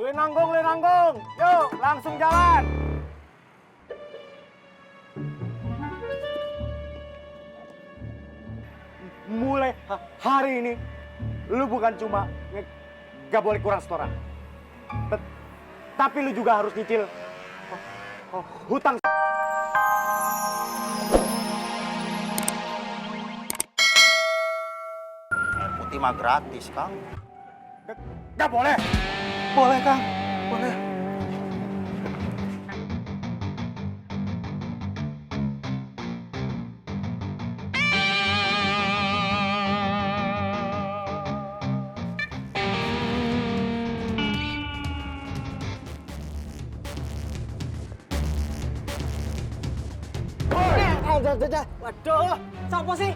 Lu nanggung. Yuk, langsung jalan. Mulai hari ini, lu bukan cuma gak boleh kurang setoran. Tapi lu juga harus nyicil hutang. Air putih mah gratis, Kang. Gak boleh. Boleh, Kang. Boleh. Waduh, siapa sih?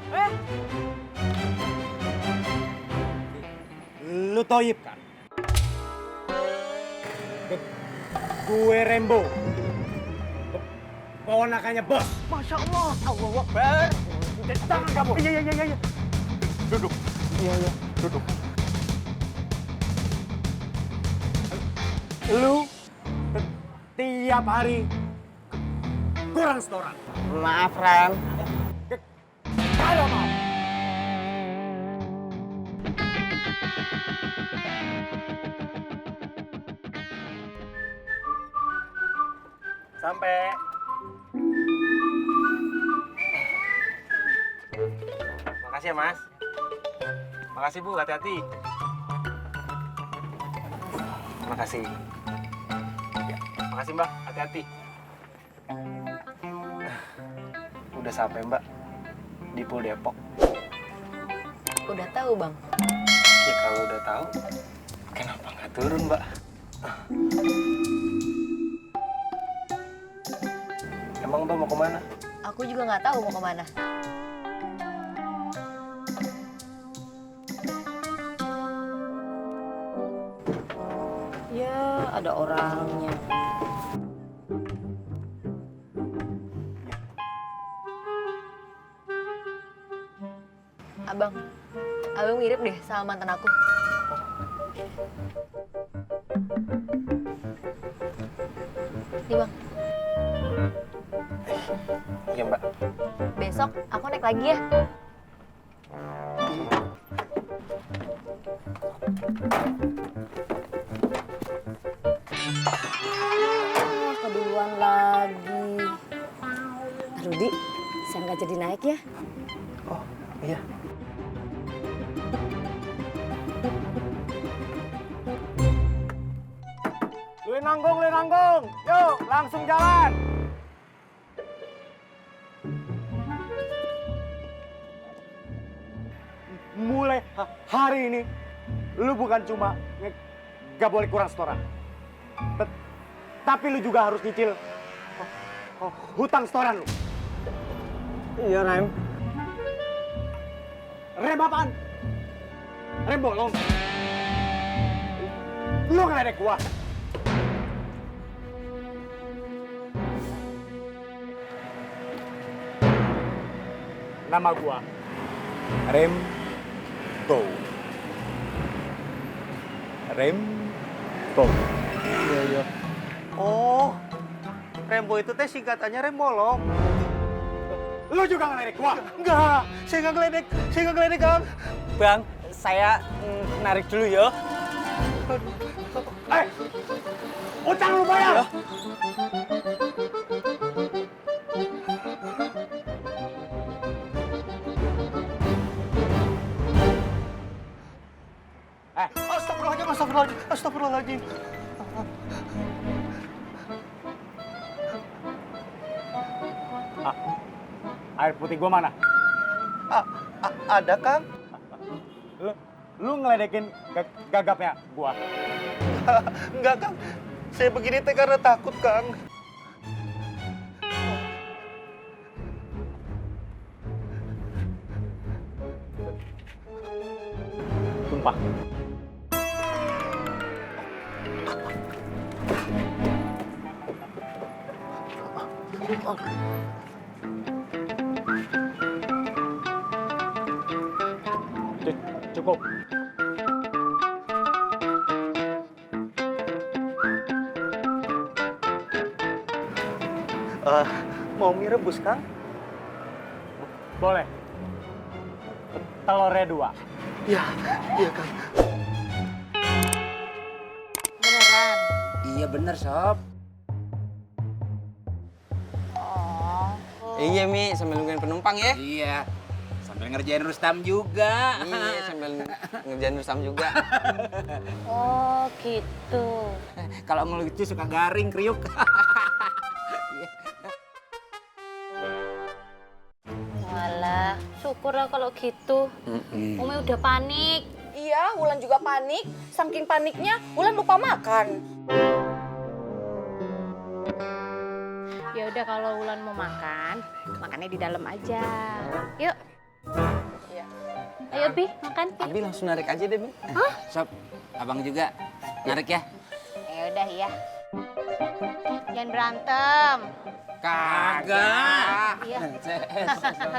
Lu Toyib kan? Gue Rembo. Ponakannya bos. Masya Allah. Allahu Akbar. Tangan kamu. Iya. Duduk. Iya. Duduk. Lu tiap hari kurang setoran. Maaf, Ren. Kalau mau. Sampai. Makasih ya, Mas. Makasih, Bu. Hati-hati. Makasih. Ya, makasih, Mbak. Hati-hati. Udah sampai, Mbak. Di Pul Depok. Udah tahu, Bang. Ya, kalau udah tahu, kenapa nggak turun, Mbak? Emang Mbak mau kemana? Aku juga nggak tahu mau kemana. Ya, ada orangnya. Abang mirip deh sama mantan aku. Nih, Bang. Iya, Mbak. Besok aku naik lagi ya. Keduluan lagi. Rudi, saya nggak jadi naik ya? Oh, iya. Lu nanggung. Yuk, langsung jalan. Mulai hari ini, lu bukan cuma gak boleh kurang setoran. Tapi lu juga harus nyicil hutang setoran lu. Iya, Rem. Rem apaan? Rem bolong. Lu ngeledek gua. Nama gua Rembo. Iya. Oh, Rembo itu teh singkatannya Rembolong. Lu juga ngeledek gua. Enggak, saya nggak ngeledek, Kang. Bang, saya narik dulu ya. Utang lu bayar. Astagfirullahaladzim. Air putih gua mana? Ada, Kang? Lu ngeledekin gagapnya gua. Enggak, Kang. Saya begini teh karena takut, Kang. Sumpah. Cukup. Mau mie rebus, Kang? Boleh. Telurnya 2. Iya, iya, Kang. Beneran? Iya bener sob. Oh. Iya, Mi, sambil nungguin penumpang ya. Iya. Sambil ngerjain Rustam juga. Iya, sambil ngerjain Rustam juga. Oh, gitu. Kalau ngelucu suka garing kriuk. Walah, syukurlah kalau gitu. Umi udah panik. Iya, Wulan juga panik. Saking paniknya, Wulan lupa makan. Ya udah kalau Wulan mau makan, makannya di dalam aja. Yuk. Iya. Ayo Bi, makan Bi. Abi langsung narik aja deh, Mi. Sob, abang juga narik ya. Ya udah ya. Jangan berantem. Kagak. Iya.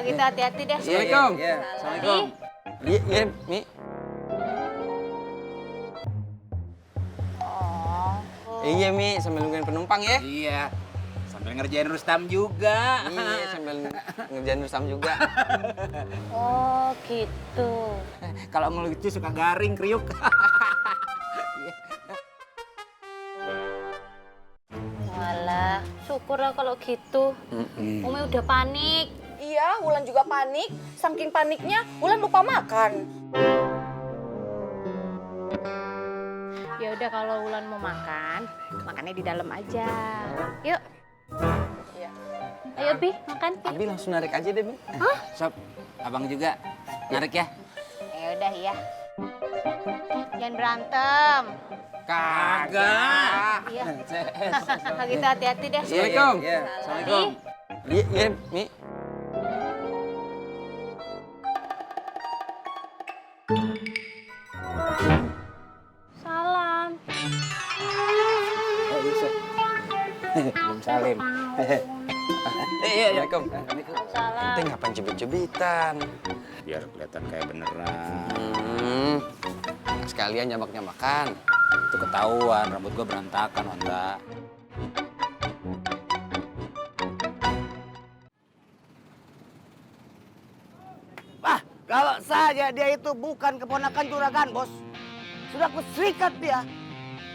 Gitu hati-hati deh. Assalamualaikum. Iya. Assalamualaikum. Iya, Mi. Oh. Iya, Mi, sambil nungguin penumpang ya. Iya. Sambil ngerjain Rustam juga. Iya, sambil ngerjain Rustam juga. Oh, gitu. Kalau ngelucu suka garing kriuk. Walah, syukurlah kalau gitu. Umi udah panik. Iya, Wulan juga panik. Saking paniknya, Wulan lupa makan. Ya udah kalau Wulan mau makan, makannya di dalam aja. Yuk. Iya. Ayo Bi, makan Bi. Abi langsung narik aja deh, Mi. Sob, abang juga narik ya. Ya udah ya. Jangan berantem. Kagak. Iya. Gitu hati-hati deh. Assalamualaikum. Iya. Assalamualaikum. Iya, Mi. Salam. Oh, iya, Sob. Belum salim. Iya. Assalamualaikum. Salam. Ente ngapain cubit-cubitan? Biar kelihatan kayak beneran. Sekalian nyambak-nyambakan. Itu ketahuan, rambut gua berantakan, Onda. Wah, kalau saja dia itu bukan keponakan juragan, Bos. Sudah aku serikat dia.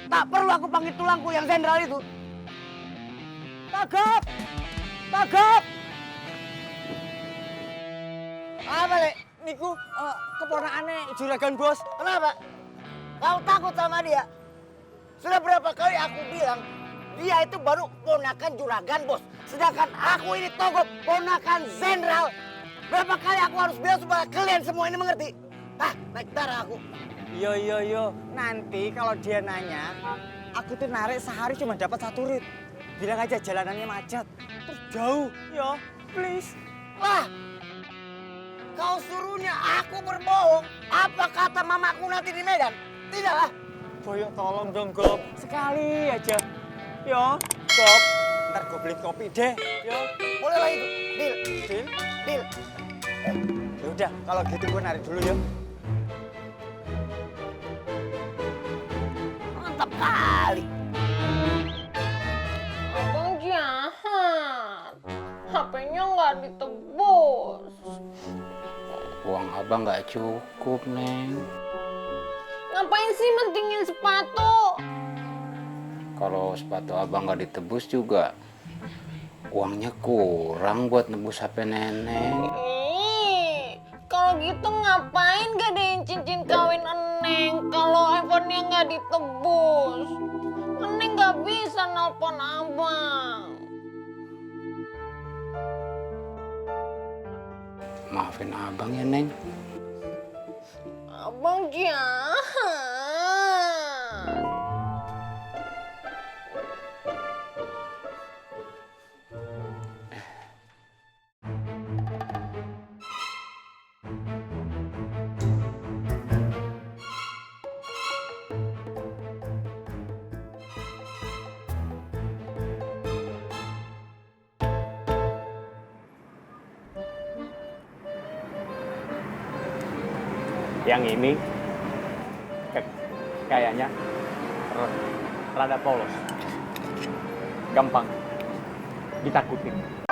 Tak perlu aku panggil tulangku yang sentral itu. Tangkap! Tangkap! Apa, Le? Niku keponakannya juragan, Bos. Kenapa? Kau takut sama dia? Sudah berapa kali aku bilang, dia itu baru ponakan juragan, Bos. Sedangkan aku ini Togop, ponakan Jenderal. Berapa kali aku harus bilang supaya kalian semua ini mengerti? Ah, naik darah aku. Yo. Nanti kalau dia nanya, aku tuh narik sehari cuma dapat 1 rit. Bilang aja jalanannya macet. Terus jauh. Yo, please. Wah, kau suruhnya aku berbohong. Apa kata mamaku nanti di Medan? Tidaklah. Boyo tolong dong, Gop. Sekali aja. Yo, Gop. Ntar gue beli kopi deh. Yo, Bolehlah itu. Deal, Din. deal. Yaudah, kalau gitu gue narik dulu ya. Mantap kali. Abang jahat. HP-nya nggak ditebus. Uang abang nggak cukup, Neng. Ngapain sih mentingin sepatu? Kalau sepatu abang nggak ditebus juga, uangnya kurang buat nebus HP Neneng. Ih, kalau gitu ngapain gadein cincin kawin Eneng kalau iPhone-nya nggak ditebus? Eneng nggak bisa nelpon abang. Maafin abang ya, Neng. Abang jahat. Yang ini kayaknya rada polos. Gampang ditakutin.